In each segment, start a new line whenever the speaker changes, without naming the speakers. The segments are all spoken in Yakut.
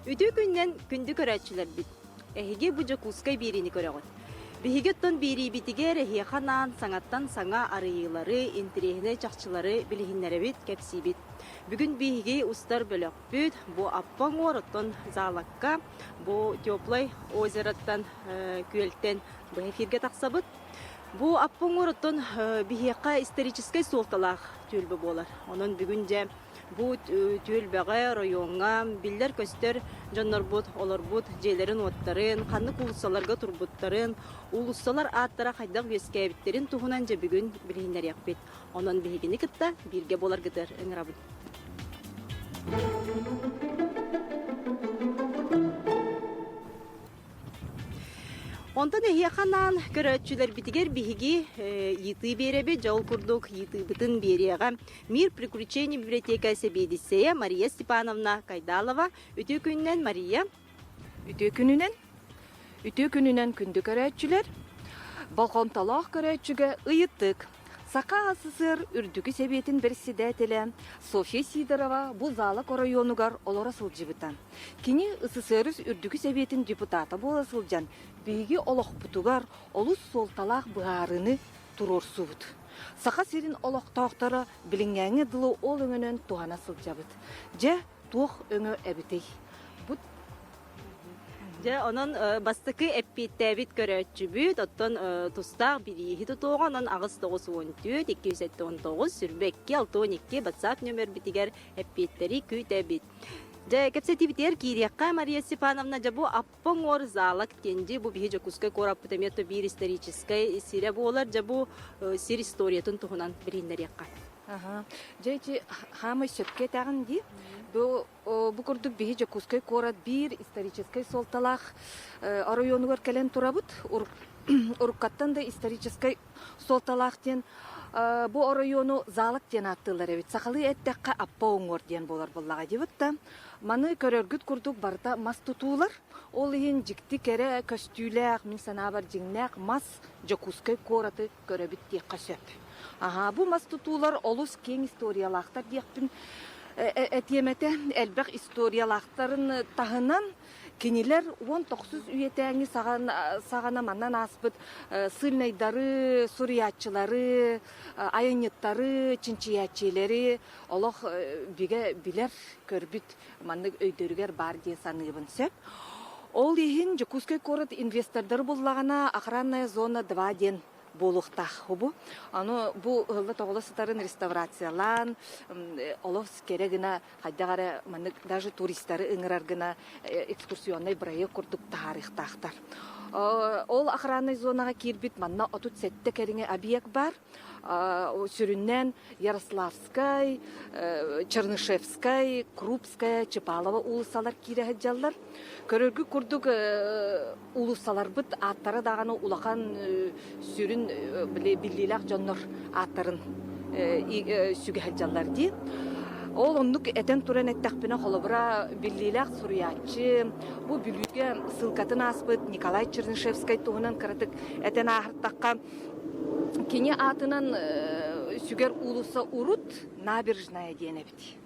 Үтүө күнүнэн күндү көрөөччүлэрбит! Эһиги бу Дьокуускай биэриини көрөҕүт. Биһиги оттон биэриибитигэр эһиэхэ анаан саҥаттан саҥа арыйыылары, интэриэһинэй чахчылары билиһиннэрэбит, кэпсиибит. Бүгүн биһиги устар бөлөхпүт бу Аппа уҥуор оттон Заалакка бу Теплай озероттан күөлтэн быһа эфиргэ тахсабыт. Бу Аппа уҥуор оттон биһиэхэ историческай суолталаах түөлбэ буолар. Онон бүгүн дьэ Бу түөлбэҕэ, оройуоҥҥа биллэр-көстөр дьоннорбут олорбут дьиэлэрин-уоттарын, ханнык уулуссаларга турбуттарын, уулуссалар ааттара хайдах үөскээбиттэрин туһунан дьэ бүгүн билиһиннэриэхпит. Онон биһигини кытта бииргэ буоларгытыгар ыҥырабын. Онтон эһиэхэ анаан көрөөччүлэрбитигэр биһиги ыйытыы биэрэбит, дьол курдук ыйытыыбытын биэриэҕэ. Мир приключений библиотека сэбиэдиссэйэ Мария Степановна Кайдалова. Үтүө күнүнэн, Мария.
Үтүө күнүнэн. Үтүө күнүнэн күндү көрөөччүлэр. Болҕомтолоох көрөөччүгэ ыйытык. Саха СССР Үрдүкү Сэбиэтин бэрэссэдээтэлэ Софья Сидорова бу Заалак оройуонугар олоро сылдьыбыта. Кини СССР Үрдүкү Сэбиэтин депутата буола сылдьан, биһиги олохпутугар олус суолталаах быһаарыыны туруорсубут. Саха сирин олохтоохторо билиҥҥээҥҥэ дылы ол өҥөнөн туһана сылдьабыт. Дьэ, туох өҥө эбитий? Бу
Дьэ, онон бастакы эппиэттээбит көрөөччүбүт, оттон тустаах бирииһи тутуоҕа, онон 894 279 22 62 WhatsApp нөмөрбүтүгэр эппиэттэри күүтэбит. Дьэ, кэпсэтиибитигэр киириэххэ, Мария Степановна, дьэ бу Аппа уҥуор Заалак диэн бу биһи Дьокуускай куораппыт эмиэ то биир историческай сирэ буолар. Дьэ, бу сир историятын туһунан билиһиннэриэххэ.
Аха. Дьэ, ити хаамай сөпкө этэҕин дии. Бу Бу курдук биһи Дьокуускай куорат биир историческай суолталаах оройуонугар кэлэн турабыт. Уруккаттан да историческай суолталаах диэн бу оройуону Заалак диэн ааттыыллар эбит. Сахалыы эттэххэ Аппа уҥуор диэн буолар буоллаҕа диэбит да. Маны көрөргүт курдук барыта мас тутуулар. Ол иһин дьикти кэрэ көстүүлээх, мин санаабар дьиҥнээх мас Дьокуускай куораты көрөбүт диэххэ сөп. Аһаа, бу мас тутуулар олус киэҥ историялаахтар диэхпин этиэм этэ. Элбэх историялаахтарын таһынан кинилэр 19 үйэтээҥи саҕана манан ааспыт сыльнайдары, суруйааччылары, айанньыттары, чинчийээччилэри олох бигэ билэр, көрбүт маннык өйдөрүгэр баар дии саныыбын сөп. Ол иһин Дьокуускай куорат инвестордары буллаҕына охранная зона 2 диэн буолуохтаах бу. Аны бу ыһылла-тоҕулла сытарын реставрациялаан, олох кэрэ гына хайдах эрэ маннык даже туристары ыҥырар гына экскурсионнай бырайыак курдук таһаарыахтаахтар. Ол охраннай зонаҕа киирбит манна 37 кэриҥэ объект баар. Сүрүннээн Ярославскай, Чернышевскай, Крупская, Чапалова уулуссалар киирэ сылдьаллар. Көрөргүт курдук уулуссаларбыт ааттара даҕаны улахан сүрүн биллиилээх дьоннор ааттарын сүгэ сылдьаллар дии. Ол оннук этэн туран эттэхпинэ, холобура, биллиилээх суруйааччы, бу Бүлүүгэ ссылкатын ааспыт Николай Чернышевскай туһунан кыратык этэн ааһыртахха, Кини аатынан сүгэр уулусса урут Набережная диэн эбит.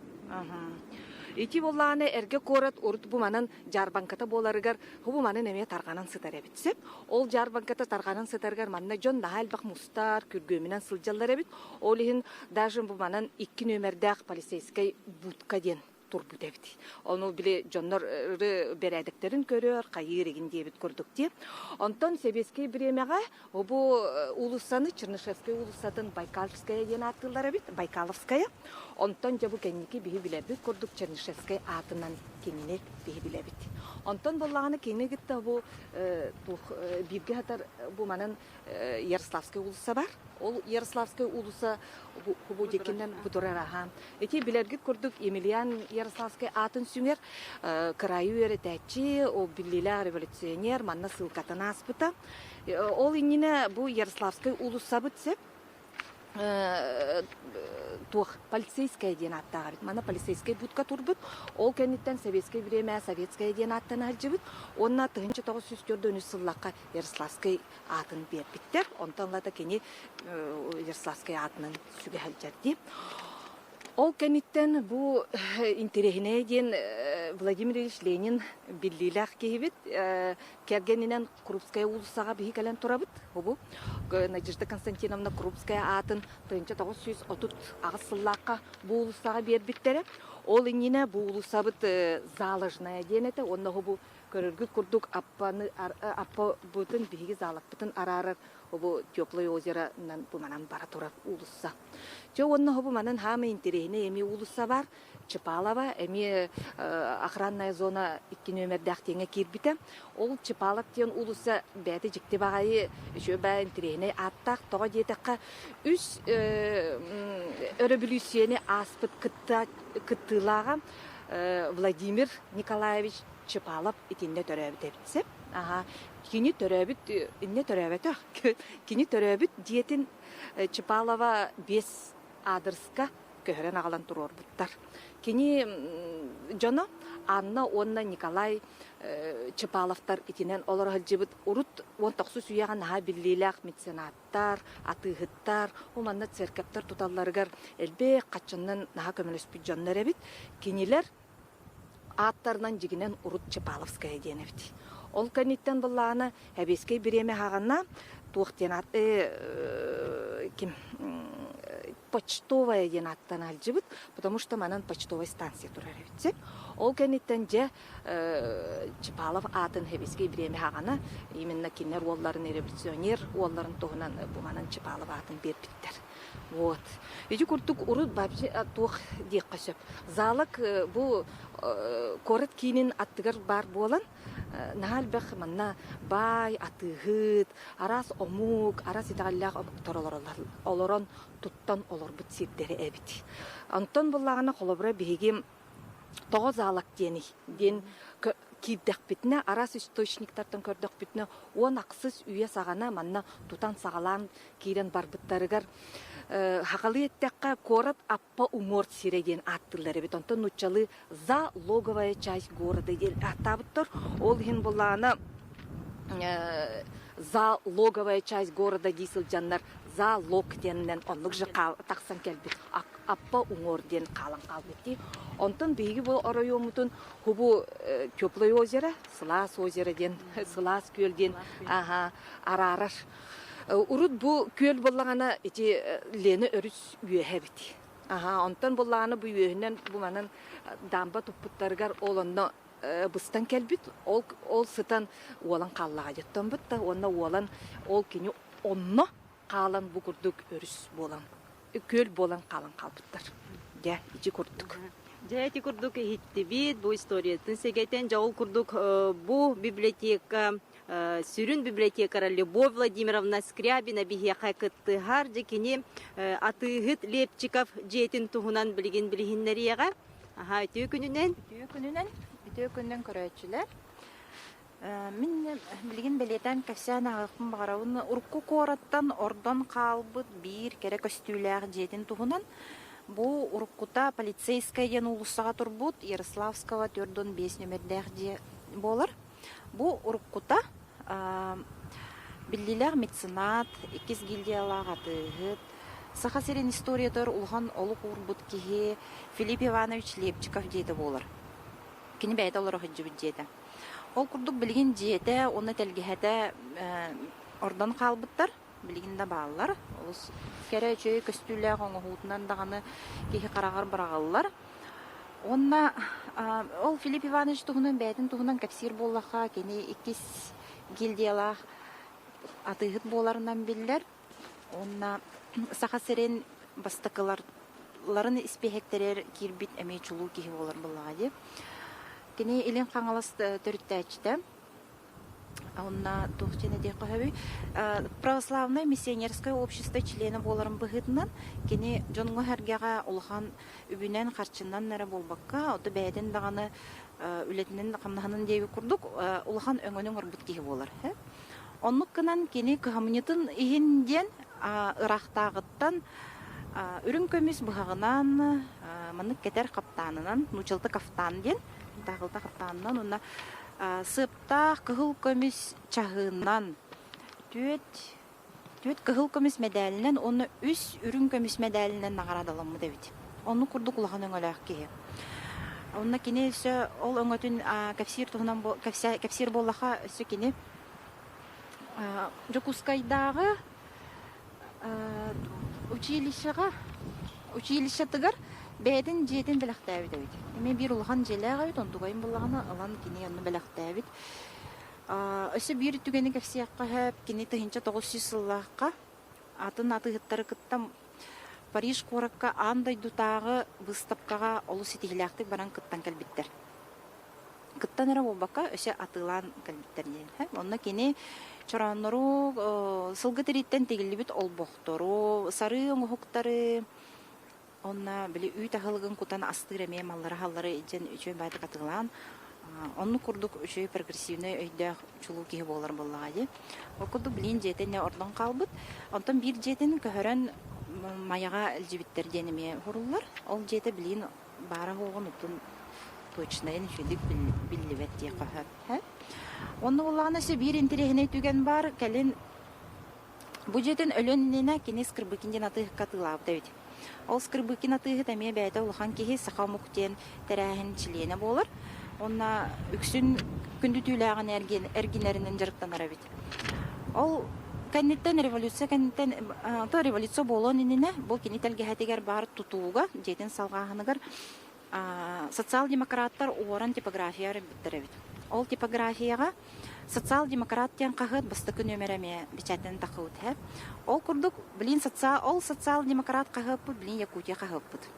Ити буоллаҕына эргэ куорат урут бу манан дьаарбаҥката буоларыгар бу манан эмиэ тарҕанан сытар эбит сөп. Ол дьаарбаҥката тарҕанан сытарыгар манна дьон наһаа элбэх мустар, күргүөмүнэн сылдьаллар эбит. Ол иһин даже бу манан икки нүөмэрдээх полицейскай будка диэн турбут эбит. Ону били дьоннор бэрээдэктэрин көрөр, хайыыр игин диэбит курдук дии. Онтон сэбиэскэй бириэмэҕэ бу уулуссаны Чернышевскай уулуссатын Байкальская диэн ааттыыллар эбит, Байкаловская. Онтон дьэ бу кэнники биһи билэрбит курдук Чернышевскай аатынан кинини биһи билэбит. Онтон буоллаҕына кини кытта бу туох бииргэ сытар бу манан Ярославскай уулусса бар. Ол Ярославскай уулусса бу дьикинэн бу турар аха. Ити билэргит курдук Емельян Ярославскай аатын сүҥэр кыраайы үөрэтээччи, ол биллиилээх революционер манна ссылкатын ааспыта. Ол иннинэ бу Ярославскай уулуссабыт сөп туох полицейская диэн ааттаах эбит. Манна полицейскай будка турбут. Ол кэнниттэн советское время советская диэн ааттана сылдьыбыт. Уонна 1904 сыллахха Ярославскай аатын биэрбиттэр. Онтон ылата кини Ярославскай аатынан сүгэ сылдьар дии. Ол кэнниттэн бу интэриэһинэй диэн Владимир Ильич Ленин биллиилээх киһибит. Кэргэнинэн Крупская уулуссаҕа биһи кэлэн турабыт. Бу Надежда Константиновна Крупская аатын 1938 сыллаахха бу уулуссаҕа биэрбиттэрэ. Ол иннинэ бу уулуссабыт Заложная диэн этэ. Уонна бу көрөргүт курдук аппаны аппабытын биһиги заалакпытын араарар бу Теплое озеронан бу манан бара турар уулусса. Дьэ уонна бу манан хаамай интэриэһинэй эмиэ уулусса баар. Чапалова эмиэ охранная зона икки нүөмэрдээх диэҥҥэ киирбитэ. Ол Чапалов диэн уулусса бэйэтэ дьикти баҕайы үчүгэй баҕайы интэриэһинэй ааттаах. Тоҕо диэтэххэ, үс өрөбүлүүссүйэни ааспыт кыттыылааҕа Владимир Николаевич Чапалов итиннэ төрөөбүт эбит сөп. Аха. Кини төрөөбүт, иннэ төрөөбөтөх. Кини төрөөбүт дьиэтин Чапалова биэс аадырыска көһөрөн аҕалан туруорбуттар. Кини дьоно Анна уонна Николай Чапаловтар итинэн олоро сылдьыбыт урут 19 үйэҕэ наһаа биллиилээх меценаттар, атыыһыттар, ол манна церковтар туталларыгар элбэх хаччыннан наһаа көмөлөспүт дьоннор эбит. Кинилэр ааттарынан дьигинэн урут Чапаловская диэн эбит. Ол кэнниттэн быллаана Эбиэскэй бириэмэ аһаҕана туох диэн аат ким почтовая диэн ааттан сылдьыбыт, потому что манан почтовая станция турар эбит. Ол кэнниттэн дьэ Чапалов аатын Эбиэскэй бириэмэ аһаҕана именно кинилэр уолларын революционер уолларын туһунан бу манан Чапалов аатын биэрбиттэр. Вот. Ити курдук урут вообще туох диэххэ сөп. Залог бу куорат киинин аттыгар баар буолан, наһаа элбэх манна баай, атыыһыт, араас омук, араас итэҕэллээх омуктар олороллор, олорон туттан олорбут сирдэрэ эбит. Онтон буллаҕына холобура биһиги тоҕо залог диэний диэн киирдэхпитинэ, араас источниктартан көрдөхпүтүнэ, уон ахсыс үйэ саҕана манна тутан саҕалаан киирэн барбыттарыгар сахалыы эттэххэ, куорат аппа уҥуор сирэ диэн ааттыыллар эбит. Онтон нууччалыы залоговая часть города диэн ааттаабыттар. Ол иһин булаана залоговая часть города дии сылдьаннар залог диэнинэн оннук же тахсан кэлбит аппа уҥуор диэн хаалан хаалбыт дии. Онтон биһиги бу оройуоммутун хубу теплое озеро, сылаас озеро диэн, сылаас күөл диэн араарар. Урут бу күөл буоллаҕына ити Лена өрүс үөһэ эбит. Аһаа, онтон буоллаҕына бу үөһүнэн бу манан дамба туппуттарыгар ол онно быстан кэлбит. Ол ол сытан уолан хааллаҕа дьоттоммут да уонна уолан ол кини онно хаалан бу курдук өрүс буолан күөл буолан хаалан хаалбыттар. Дьэ, ити курдук.
Дьэ, ити курдук иһиттибит, бу историятын сэгэтэн, дьэ ол курдук бу библиотека сүрүн библиотекара Любовь Владимировна Скрябина биһиэхэ кыттыһар. Дьэ, кини атыыһыт Лепчиков дьиэтин туһунан билигин билиһиннэриэҕэ. Аха, үтүө күнүнэн.
Үтүө күнүнэн, үтүө күнүнэн көрөөччүлэр. Мин билигин бэлиэтээн кэпсээн ааҕыахпын баҕарабын. Урукку куораттан ордон хаалбыт биир кэрэ көстүүлээх дьиэтин туһунан. Бу уруккута Полицейская диэн уулуссаҕа турбут Ярославского 45 нүөмэрдээх дьиэ буолар. Бу уруккута биллиилээх меценат, иккис гильдиялаах атыыһыт, Саха сирин историятыгар улахан олук уурбут киһи Филипп Иванович Лепчиков дьиэтэ буолар. Кини бэйэтэ олоро сылдьыбыт дьиэтэ. Ол курдук билигин дьиэтэ уонна тэлгэһэтэ ордон хаалбыттар, билигин да бааллар. Олус кэрэ үчүгэй көстүүлээх оҥоһуутунан даҕаны киһи хараҕар быраҕыллар. Уонна ол Филипп Иванович туһунан бэйэтин туһунан кэпсиир буоллахха, кини иккис гильдиялаах атыыһыт буоларынан биллэр. Уонна Саха сирин бастакыларын испииһэктэригэр киирбит эмиэ чулуу киһи буолар буоллаҕа дии. Кини Илин Хаҥалас төрүттээччитэ. Онно туох диэн этиэххэ сөбүй? Православнай миссионерское общество чилиэнэ буоларын быһыытынан кини дьоҥҥо-сэргэҕэ улахан үбүнэн-харчынан эрэ буолбакка, ото бэйэтин даҕаны үлэтинэн хамнаһынан диэбит курдук улахан өҥөнү оҥорбут киһи буолар. Оннук гынан кини кыһамньытын иһин диэн ыраахтааҕыттан үрүҥ көмүс быһаҕынан маннык кэтэр хаптаанынан, нуучалта кафтан диэн, тааҕылта хаптаанынан уонна сыаптаах кыһыл көмүс чаһыынан түөрт түөрт кыһыл көмүс мэдээлинэн уонна үс үрүҥ көмүс мэдээлинэн наҕараадаламмыт эбит. Оннук курдук улахан өҥөлөөх киһи. Онно кини өссө ол өҥөтүн кэпсиир туһунан кэпсиир буоллаха өссө кини Дьокуускайдааҕы училищеҕа училищетыгар бэйэтин дьиэтин бэлэхтээбит эбит. Эмиэ биир улахан дьиэлээх эбит, онтукайын буллаҕына ылан кини онно бэлэхтээбит. Өссө биир түгэни кэпсиэххэ сөп, кини 1900 сыллаахха атын атыыһыттары кытта Париж куоракка аан дойдутааҕы быыстапкаҕа олус ситиһиилээхтик баран кыттан кэлбиттэр. Кыттан эрэ буолбакка, өссө атыылаан кэлбиттэр диэн. Онно кини чорооннору, сылгы тирииттэн тигиллибит олбохтору, сарыы оҥоһуктары, Онно били үүт аһылыгын кутан астыыр эмиэ маллары-аһаллары илдьэн үчүгэй баайдык атыылаан, оннук курдук үчүгэй прогрессивнай өйдөөх чулуу киһи буолар буоллаҕа дии. Ол курдук билигин дьиэтэ инньэ ордон хаалбыт. Онтон биир дьиэтин көһөрөн Майаҕа илдьибиттэр диэн эмиэ суруллар. Ол дьиэтэ билигин баара-суоҕун утун точнайын үчүгэйдик биллибэт диэххэ сөп. Онно буоллаҕына өссө биир интэриэһинэй түгэн баар. Кэлин Бу дьиэтин өлүөн иннинэ кини Скрыбыкин диэн атыыһыкка атыылаабыт эбит. Ол Скрыбыкин атыыһыт эмиэ бэйэтэ улахан киһи, саха омук диэн тэрээһин чилиэнэ буолар. Уонна үксүн күндү түүлээҕин эргинэринэн дьарыктанар эбит. Ол кэнниттэн революция кэнниттэн то революция буолуон иннинэ бу кини тэлгэһэтигэр баар тутууга дьиэтин салҕааһыныгар социал-демократтар уоран типография арыйбыттар эбит. Ол типографияҕа социал-демократ диэн хаһыат бастакы нүөмэрэ эмиэ бэчээттэнэн таххыбыт һэ. Ол курдук, блин, социал, ол социал-демократ хаһыаппыт, блин, Якутия хаһыаппыт.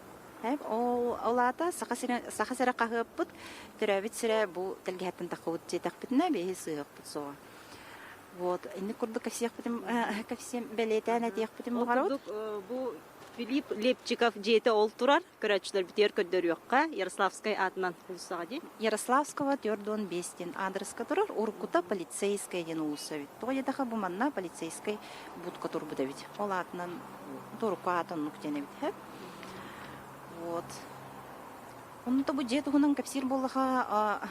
Ол, ол аата Саха сирэ, Саха сирэ хаһыаппыт, төрөөбүт сирэ бу тэлгэһэттэн таххыбыт диэтэхпитинэ, биһи сыыһыахпыт суоҕа. Вот, инник курдук кэпсиэхпитин, кэпсиэм, бэлиэтээн этиэхпитин
Ол
баҕарабыт.
курдук, бу Филипп Лепчиков дьиэтэ ол турар. Көрөөччүлэрбитигэр көрдөрүөххэ. Ярославскай аатынан уулуссаҕа дии.
Ярославского 45 диэн аадырыска турар. Уруккута Полицейская диэн уулусса эбит. Тоҕо диэтэххэ бу манна полицейскай будка турбут эбит. Ол аатынан урукку аата оннук диэн эбит. Һэ? Вот. Онно бу дьиэ туһунан кэпсиир буоллаха,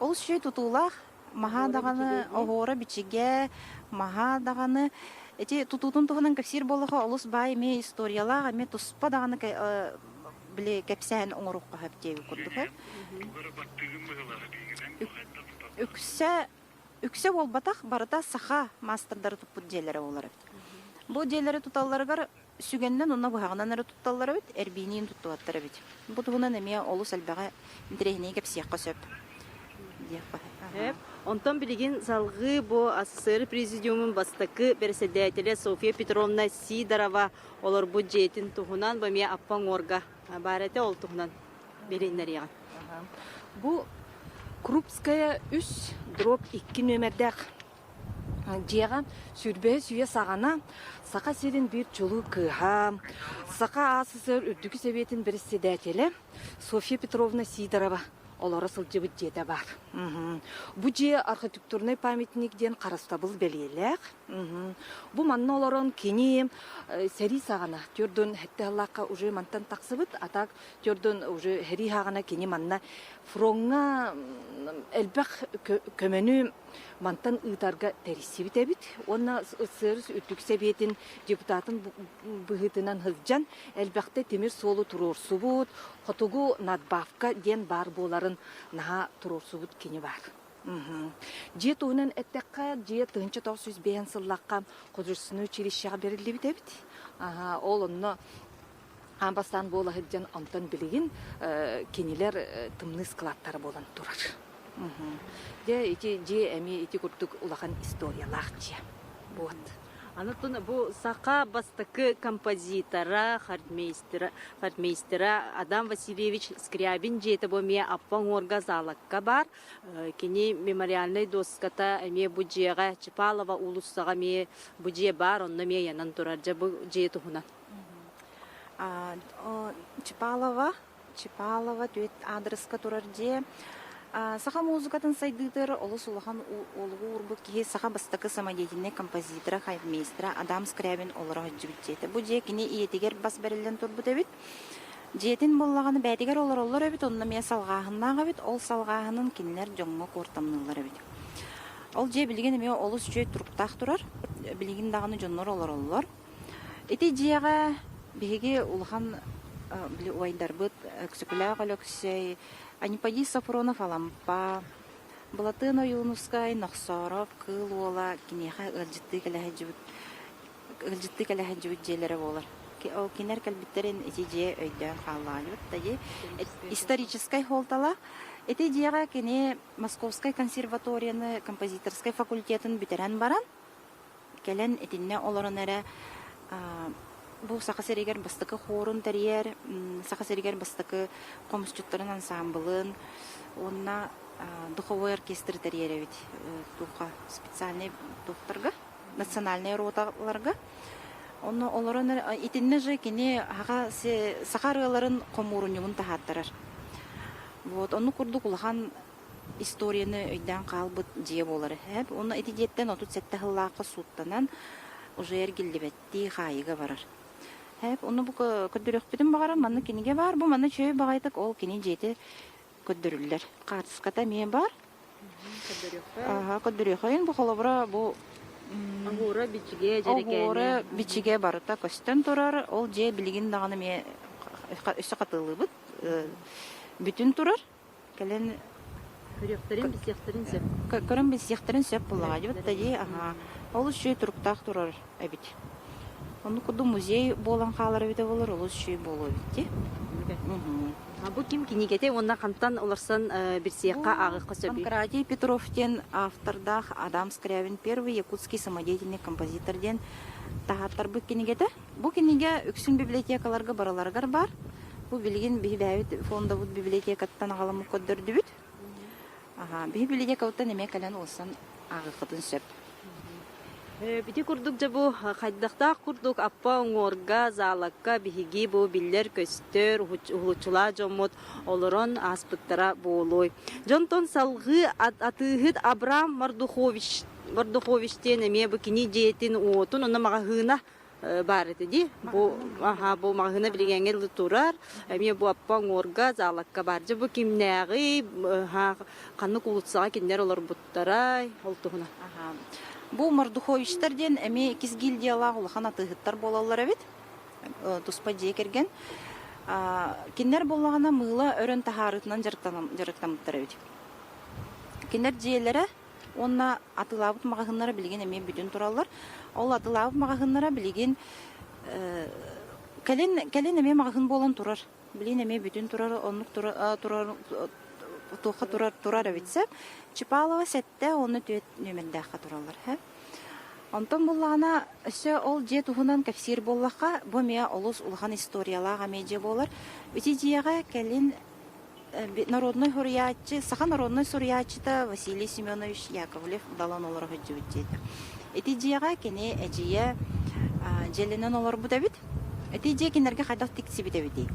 олус үчүгэй тутуулаах Маһа даҕаны, оһуора-бичигэ, маһа даҕаны. Ити тутуутун туһунан кэпсиир буоллаха, олус баай эмиэ историялаах, эмиэ туспа даҕаны били кэпсээн оҥоруохха сөп диэбит курдук. Үксэ үксэ буолбатах, барыта саха маастардары туппут дьиэлэрэ буолар эбит. Бу дьиэлэри туталларыгар сүгэннэн уонна быһаҕынан эрэ тутталлар эбит, эрбииниин туттубаттар эбит. Бу туһунан эмиэ олус элбэҕи интэриэһинэйи кэпсиэххэ сөп диэххэ.
Сөп. Онтон билигин салҕыы бу СССР Президиумун бастакы бэрэссэдээтэлэ Софья Петровна Сидорова олорбут дьиэтин туһунан бу эмиэ Аппа уҥуорга баар этэ, ол туһунан билиһиннэриэҕин.
Бу Крупская үс дробь икки нүөмэрдээх Дьиэҕэ сүүрбэһис үйэ саҕана Саха сирин биир чулуу кыыһа, Саха АССР Үрдүкү Сэбиэтин бэрэссэдээтэлэ Софья Петровна Сидорова олоро сылдьыбыт дьиэтэ баар. Бу дьиэ архитектурнай памятник диэн харыстабыл бэлиэлээх. Бу манна олорон кини сэрии саҕана төрдүн сэттэ сыллаахха уже мантан тахсыбыт, а так төрдүн уже сэрии саҕана кини манна фроҥҥа элбэх көмөнү мантан ыытарга тэрийсибит эбит уонна СССР Үрдүк Сэбиэтин депутатын быһыытынан сылдьан элбэхтэ тимир суолу туруорсубут, хотугу надбавка диэн баар буоларын наһаа туруорсубут кини баар. Дьиэ туһунан эттэххэ, дьиэ 1905 сыллаахха художественнай училищеҕа бэриллибит эбит. Ол онно аан бастаан буола сылдьан онтон билигин кинилэр тымныы складтара буолан турар. Дьэ ити дьиэ эмиэ ити курдук улахан историялаах дьиэ. Вот.
Аны бу саха бастакы композитора, хормейстера, хормейстера Адам Васильевич Скрябин дьиэтэ бу эмиэ Аппа уҥуорга Заалакка баар. Кини мемориальнай дуоската эмиэ бу дьиэҕэ Чапалова уулуссаҕа эмиэ бу дьиэ баар, онно эмиэ ыйанан турар. Дьэ бу дьиэ туһунан.
Чапалова Чапалова түөрт аадырыска турар дьиэ. Саха музыкатын сайдыытыгар олус улахан олугу уурбут киһи саха бастакы самодеятельнай композитора, хаймейстера Адам Скрябин олоро сылдьыбыт дьиэтэ. Бу дьиэ кини ийэтигэр бас бэриллэн турбут эбит. Дьиэтин буоллаҕына бэйэтигэр олороллор эбит, онно эмиэ салҕааһыннаах эбит. Ол салҕааһынын кинилэр дьоҥҥо куортамныыллар эбит. Ол дьиэ билигин эмиэ олус үчүгэй туруктаах турар. Билигин даҕаны дьоннор олороллор. Ити дьиэҕэ биһиги улахан били убайдарбыт Өксөкүлээх Өлөксөй, Аниподий Софронов Алампа, Былатыан Ойуунускай, Нохсоороп, Кыыл Уола киниэхэ ыалдьыттыы кэлэ сылдьыбыт ыалдьыттыы кэлэ сылдьыбыт дьиэлэрэ буолар. Ол кинилэр кэлбиттэрин ити дьиэ өйдөөн хааллаҕа дии. Историческай суолталаах. Ити дьиэҕэ кини Московскай консерваторияны композиторскай факультетын бүтэрэн баран, кэлэн итиннэ олорон эрэ бу Саха сиригэр бастакы хуорун тэрийэр, Саха сиригэр бастакы хомусчуттарын ансаамбылын уонна духовой оркестры тэрийэр эбит туохха специальнай туохтарга национальнай роталарга. Онно олорон итиннэ же кини саха ырыаларын хомуурунньугун таһааттарар. Вот оннук курдук улахан историяны өйдөөн хаалбыт дьиэ буолар эһээб. Уонна ити дьиэттэн 37 сыллаахха сууттанан уже эргиллибэттии хаайыыга барар. Һээп, ону бу көрдөрүөхпүтүн баҕарар манна кинигэ баар. Бу манна үчүгэй баҕайытык ол кини дьиэтэ көрдөрүллэр. Хаартыската эмиэ баар.
Көрдөрүөххэ.
Аха, көрдөрүөххэйин. Бу холобура бу
Оһуора бичигэ, дьэрэкээнэ.
Оһуора бичигэ барыта көстөн турар. Ол дьиэ билигин даҕаны эмиэ өссө хатылыыбыт. Бүтүн турар. Кэлэн
Көрүөхтэрин, билсиэхтэрин сөп.
Көрөн билсиэхтэрин сөп буоллаҕа дии дии аһаа. Олус үчүгэй туруктаах турар эбит. Оннук курдук музей буолан хаалар эбитэ буоллар олус үчүгэй буолуо эбит дии.
Бу ким кинигэтэ уонна хантан уларсан билсиэххэ ааҕыахха сөбүй?
Панкратий Петров диэн автордаах Адам Скрябин первый якутский самодеятельный композитор диэн таһааттарбыт кинигэтэ. Бу кинигэ үксүн библиотекаларга барыларыгар баар. Бу билигин биһи бэйэбит фондабыт библиотекаттан аҕаламмыт көрдөрдүбүт. Аха, биһи библиотекабыттан эмиэ кэлэн ылсан ааҕыаххытын сөп.
Ити курдук дьэ бу хайдахтаах курдук аппа уҥуорга, заалакка биһиги бу биллэр-көстөр уһулуччулаах дьоммут олорон ааспыттара буолуой. Дьонтон салҕыы атыыһыт Абрам Мордухович Мордухович диэн эмиэ бу кини дьиэтин уотун онно маҕаһыына баар этэ дии. Бу аха бу маҕаһыына билиҥҥэ турар. Эмиэ бу аппа уҥуорга, заалакка баар. Дьэ бу кимнээҕий, ханнык уулуссаҕа кинилэр олорбуттарай, ол туһунан.
Бу Мордуховичтар диэн эмиэ иккис гильдиялаах улахан атыыһыттар буолаллар эбит. Туспа дьиэ кэргэн. Кинилэр буоллаҕына мыыла өрөн таһаарыытынан дьарыктаммыттар эбит. Кинилэр дьиэлэрэ Уонна атыылаабыт маҕаһыыннара билигин эмиэ бүтүн тураллар. Ол атыылаабыт маҕаһыыннара билигин кэлин кэлин эмиэ маҕаһыын буолан турар. Билигин эмиэ бүтүн турар, оннук турар туохха турар турар эбит сөп. Чапалова сэттэ уонна түөрт нүөмэрдээххэ тураллар. Онтон буллаҕына өссө ол дьиэ туһунан кэпсиир буоллахха, бу эмиэ олус улахан историялаах эмиэ дьиэ буолар. Ити дьиэҕэ кэлин Народнай суруйааччы, саха народнай суруйааччыта Василий Семенович Яковлев Далан олоро сылдьыбыт дьиэтэ. Ити дьиэҕэ кини эдьиийэ дьиэлэнэн олорбут эбит. Ити дьиэ кинилэргэ хайдах тиксибит эбитий?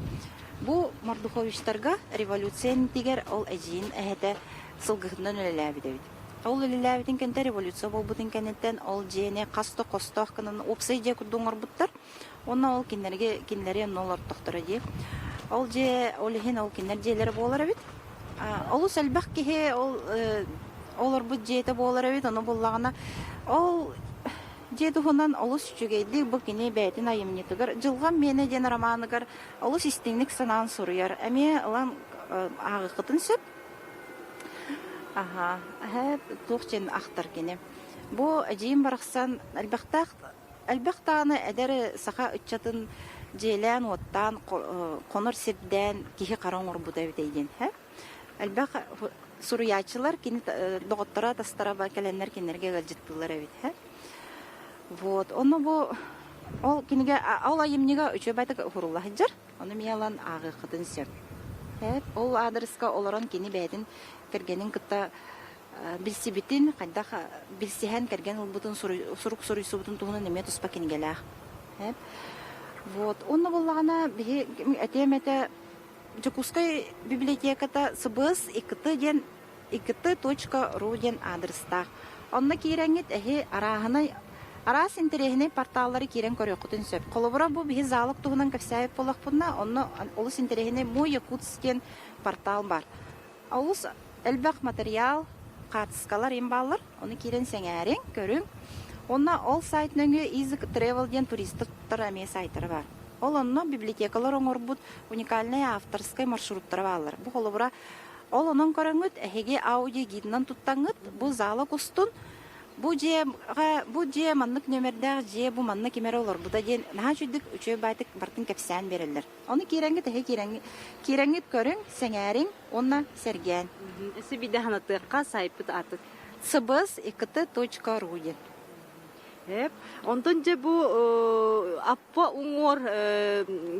Бу Мордуховичтарга революция иннигэр ол эдьиийин эһэтэ сылгыһытынан үлэлээбит эбит. Ол үлэлээбитин кэннэ революция буолбутун кэнниттэн ол дьиэни хас да хостоох гынан уопсай дьиэ курдук оҥорбуттар. Уонна ол кинилэргэ кинилэри онно олортохторо дии. Ол дьиэ ол иһин ол кинилэр дьиэлэрэ буолар эбит. Олус элбэх киһи ол олорбут дьиэтэ буолар эбит. Ону буллаҕына ол дьиэ туһунан олус үчүгэйдик бу кини бэйэтин айымньытыгар «Дьылҕам миэнэ» диэн романыгар олус истиҥник санаан суруйар. Эмиэ ылан ааҕыаххытын сөп. Аһа, туох диэн ахтар кини. Бу эдьиийим барахсан элбэхтээх Элбэх даҕаны эдэр саха ыччатын дьиэлээн-уоттаан, хонор сирдээн киһи-хара оҥорбута эбитэй диэн һэ. Элбэх суруйааччылар кини доҕотторо, атастара кэлэннэр кинилэргэ ыалдьыттыыллар эбит һэ. Вот. Онно бу ол кинигэ ол айымньыга үчүгэй байтык уһурулла сылдьар. Ону эмиэ ылан ааҕыаххытын сөп. Ол аадырыска олорон кини бэйэтин кэргэнин кытта билсибитин, хайдах билсиһэн кэргэн ылбытын, сурук суруйсубутун туһунан эмиэ туспа кинигэлээх. Вот. Онно буоллаҕына биһи этиэм этэ Дьокуускай библиотеката СБС ИКТ диэн ИКТ.ру диэн аадырыстаах. Онно киирэҥҥит эһи арааһынай араас интэриэһинэй порталлары киирэн көрүөххүтүн сөп. Холобура, бу биһи залог туһунан кэпсээбит буоллахпытына, онно олус интэриэһинэй Мой Якутск диэн портал баар. Олус элбэх матырыйаал, хаартыскалар им бааллар. Ону киирэн сэҥээриҥ, көрүҥ. Уонна ол сайт нөҥүө Easy Travel диэн туристар эмиэ сайтара баар. Ол онно библиотекалар оҥорбут уникальнай авторскай маршруттара бааллар. Бу холобура, ол онон көрөҥҥүт, эһиги аудиогидынан туттаҥҥыт, бу зала кустун, бу дьиэҕэ, бу дьиэ маннык нүөмэрдээх дьиэ, бу манна ким эрэ олорбута диэн наһаа үчүгдүк, үчүгэй баайтык барытын кэпсээн биэрэллэр. Ону киирэҥҥит эһи киирэҥҥит, киирэҥҥит көрүҥ, сэҥээриҥ уонна сэргээн.
Өссө биирдэ санатыахха, сайтпыт аатын.
Сбс икт.ру диэн.
Эп. Онтон дьэ бу Аппа уҥуор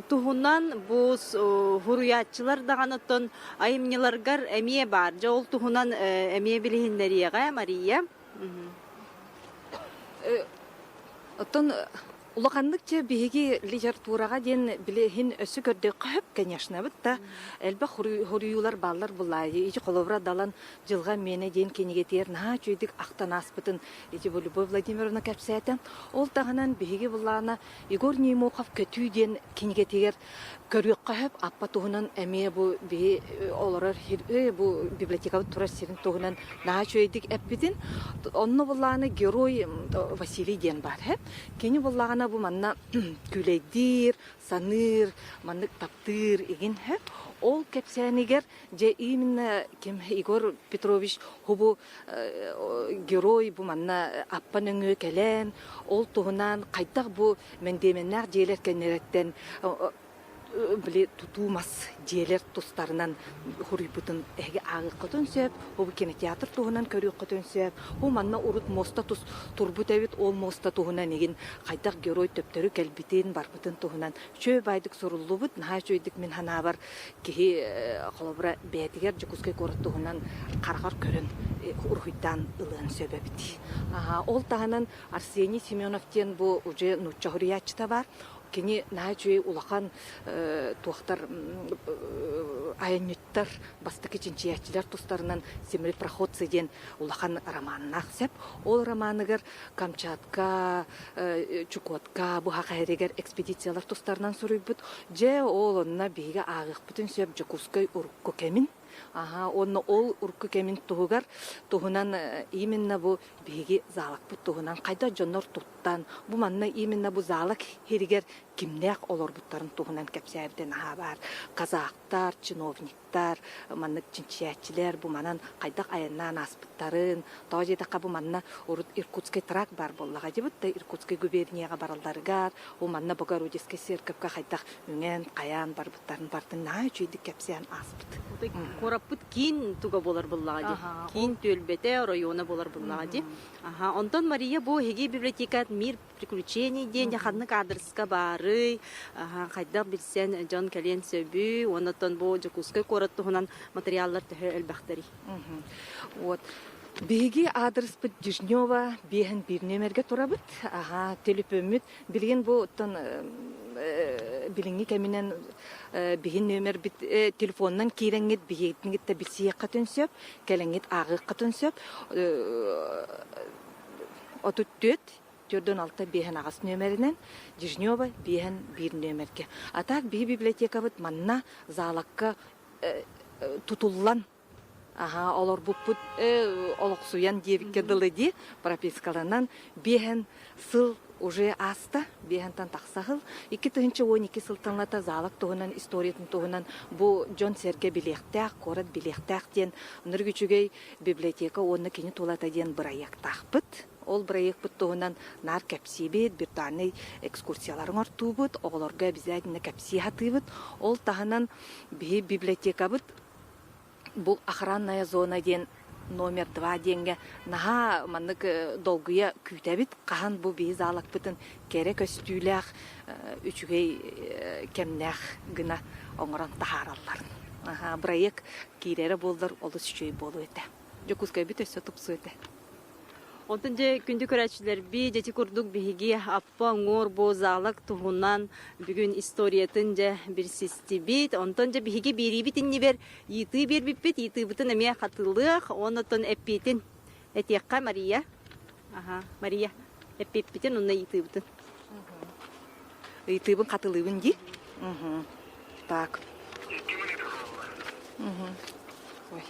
туһунан бу суруйааччылар даҕаны оттон айымньыларгар эмиэ баар. Дьэ ол туһунан эмиэ билиһиннэриэҕэ Мария.
Оттон Улаханнык дьэ биһиги литератураҕа диэн билиһин өссө көрдөххө сөп, конечно, да элбэх хоруйуулар бааллар булаайы. Ити холобура Далан Дьылҕа миэнэ диэн кинигэтигэр наһаа үчүгэйдик ахтан ааспытын ити бу Любовь Владимировна кэпсээтэ. Ол таһынан биһиги былаана Егор Неймохов Көтүү диэн кинигэтигэр көрүөххэ сөп. Аппа туһунан эмиэ бу биһи олорор бу библиотекабыт турар сирин туһунан наһаа үчүгэйдик эппитин. Онно былаана герой Василий диэн баар. Кини буоллаҕына бу манна күүлэйдиир, саныыр, маннык таптыыр игин сөп. Ол кэпсээнигэр дьэ именно ким Егор Петрович бу герой бу манна аппа нөҥүө кэлэн, ол туһунан хайдах бу мэндиэмэннээх дьиэлэр кэннилэриттэн били тутуу мас дьиэлэр тустарынан суруйбутун эһиги ааҕыаххытын сөп, ол кинотеатр туһунан көрүөххүтүн сөп. Бу манна урут муоста тус турбут эбит, ол муоста туһунан игин хайдах герой төптөрү кэлбитин, барбытын туһунан үчүгэй баайдык суруллубут, наһаа үчүгэйдик мин санаабар киһи холобура бэйэтигэр Дьокуускай куорат туһунан хараҕар көрөн уруһуйдаан ылыан сөп эбит. Ол таһынан Арсений Семенов диэн бу уже нуучча суруйааччыта баар. Кини наһаа үчүгэй улахан туохтар айанньыттар, бастакы чинчийээччилэр тустарынан «Землепроходцы» диэн улахан романнаах сөп. Ол романыгар Камчатка, Чукотка бу саха сиригэр экспедициялар тустарынан суруйбут. Дьэ, ол онно биһиги ааҕыахпытын сөп Дьокуускай урукку кэмин. Аха, уонна ол урукку кэмин туһугар туһунан именно бу биһиги заалакпыт туһунан хайдах дьоннор туттан, бу манна именно бу заалак сиригэр кимнээх олорбуттарын туһунан кэпсээбитэ наһаа баар. Казахтар, чиновниктар, маннык чинчийээччилэр бу манан хайдах айаннаан ааспыттарын, тоҕо диэтэххэ бу манна урут Иркутскай тракт баар буоллаҕа дии да Иркутскай губернияҕа баралларыгар, бу манна Богородицкай церковька хайдах үҥэн, хайаан барбыттарын бартын наһаа үчүгэйдик кэпсээн ааспыт.
Куораппыт киин туга буолар буоллаҕа дии. Киин түөлбэтэ, оройуона буолар буоллаҕа дии. Аха, онтон Мария бу эһиги библиотекат «Мир приключений» диэн ханнык аадырыска баарый, хайдах билсэн дьон кэлиэн сөбүй, уонна бу Дьокуускай куорат туһунан материаллар төһө элбэхтэрий?
Вот. Биһиги аадырыспыт Дежнева биэһин биир нүөмэргэ турабыт. Аха, төлөпүөммүт Билигин бу оттон билиҥҥи кэминэн биһин нүөмэрбит телефонунан киирэҥҥит биһигитин кытта билсиэххитин сөп, кэлэҥҥит ааҕыаххытын сөп. 34 46 58 нүөмэринэн Дежнева 51 нүөмэргэ. А так биһи библиотекабыт манна заалакка тутуллан Аһаа, олорбуппут олохсуйан диэбиккэ дылы дии, пропискаланан биэһэн сыл уже ааста, биэһэнтэн тахса сыл. 2012 сылтан заалак туһунан, историятын туһунан бу дьон-сэргэ билиэхтээх, куорат билиэхтээх диэн ынырык үчүгэй библиотека уонна кини тулата диэн бырайыактаахпыт. Ол бырайыакпыт туһунан наар кэпсиибит, виртуальнай экскурсиялары оҥортуубут, оҕолорго обязательно кэпсии сатыыбыт. Ол таһынан биһи библиотекабыт Бу охранная зона диэн номер два диэҥҥэ наһаа маннык долгуйа күүтэбит. Хаһан бу биһи заалакпытын кэрэ көстүүлээх, үчүгэй кэмнээх гына оҥорон таһааралларын. Бырайыак киирэрэ буоллар олус үчүгэй буолуо этэ. Дьокуускайбыт өссө тупсуо этэ.
Онтон дьэ күндү көрөөччүлэрбит, ити курдук биһиги Аппа уҥуор бу заалак туһунан бүгүн историятын дьэ билсистибит. Онтон дьэ биһиги биэриибит иннибэр ыйытыы биэрбиппит, ыйытыыбытын эмиэ хатылыах, онтон эппиэтин этиэххэ Мария. Аха, Мария, эппиэппитин уонна ыйытыыбытын.
Ыйытыыбын хатылыыбын дии. Так. Ой.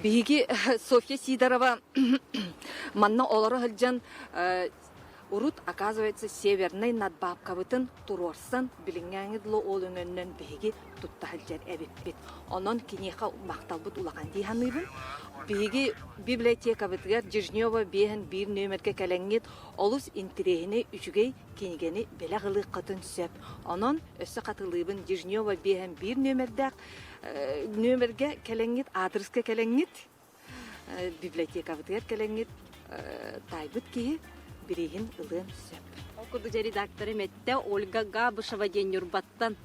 Биһиги Софья Сидорова манна олоро сылдьан. Урут, оказывается, севернай надбавкабытын туруорсан, билиҥҥээҥи дылы ол өҥөннөн биһиги тутта сылдьар эбиппит. Онон киниэхэ махталбыт улахан дии саныыбын. Биһиги библиотекабытыгар Дежнева биэһин биир нүөмэргэ кэлэҥҥит олус интириэһинэй үчүгэй кинигэни бэлэх ылыаххытын сөп. Онон өссө хатылыыбын Дежнева биэһин биир нүөмэрдээх нүөмэргэ кэлэҥҥит, аадырыска кэлэҥҥит библиотекабытыгар кэлэҥҥит таайбыт киһи бирииһин ылыан сөп.
Ол курдук дьэ редакторым эттэ Ольга Габышева диэн Ньурбаттан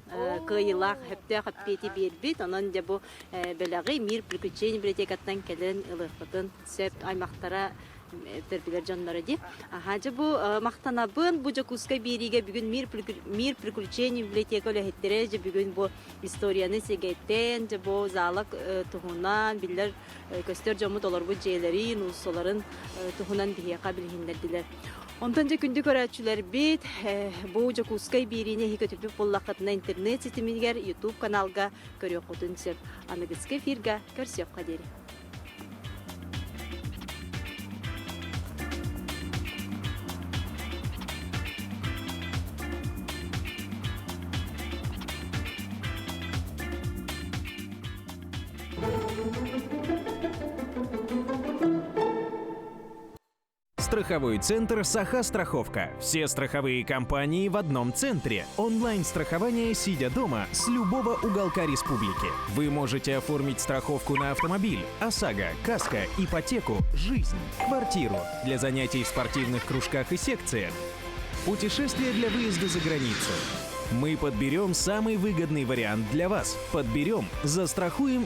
кыайыылаах сөптөөх эппиэти биэрбит. Онон дьэ бу бэлэҕи Мир приключений библиотекаттан кэлэн ылыахпытын сөп аймахтара төрбүлэр дьонноро дии. Аха дьэ бу махтанабын бу Дьокуускай биэриигэ бүгүн Мир, Мир приключений библиотека үлэһиттэрэ дьэ бүгүн бу историяны сэгэтэн дьэ бу заалак туһунан биллэр көстөр дьоммут олорбут дьиэлэрин, уулуссаларын туһунан биһиэхэ билиһиннэрдилэр. Онтон дьэ күндү көрөөччүлэрбит, бу Дьокуускай биэриини эһи көтүппүт буоллаххытына интернет ситимигэр YouTube каналга көрүөххүтүн сөп. Аныгыскы эфирга көрсүөххэ диэри.
Страховой центр «Саха-страховка». Все страховые компании в одном центре. Онлайн-страхование, сидя дома, с любого уголка республики. Вы можете оформить страховку на автомобиль, ОСАГО, КАСКО, ипотеку, жизнь, квартиру, для занятий в спортивных кружках и секциях, путешествия для выезда за границу. Мы подберем самый выгодный вариант для вас. Подберем, застрахуем.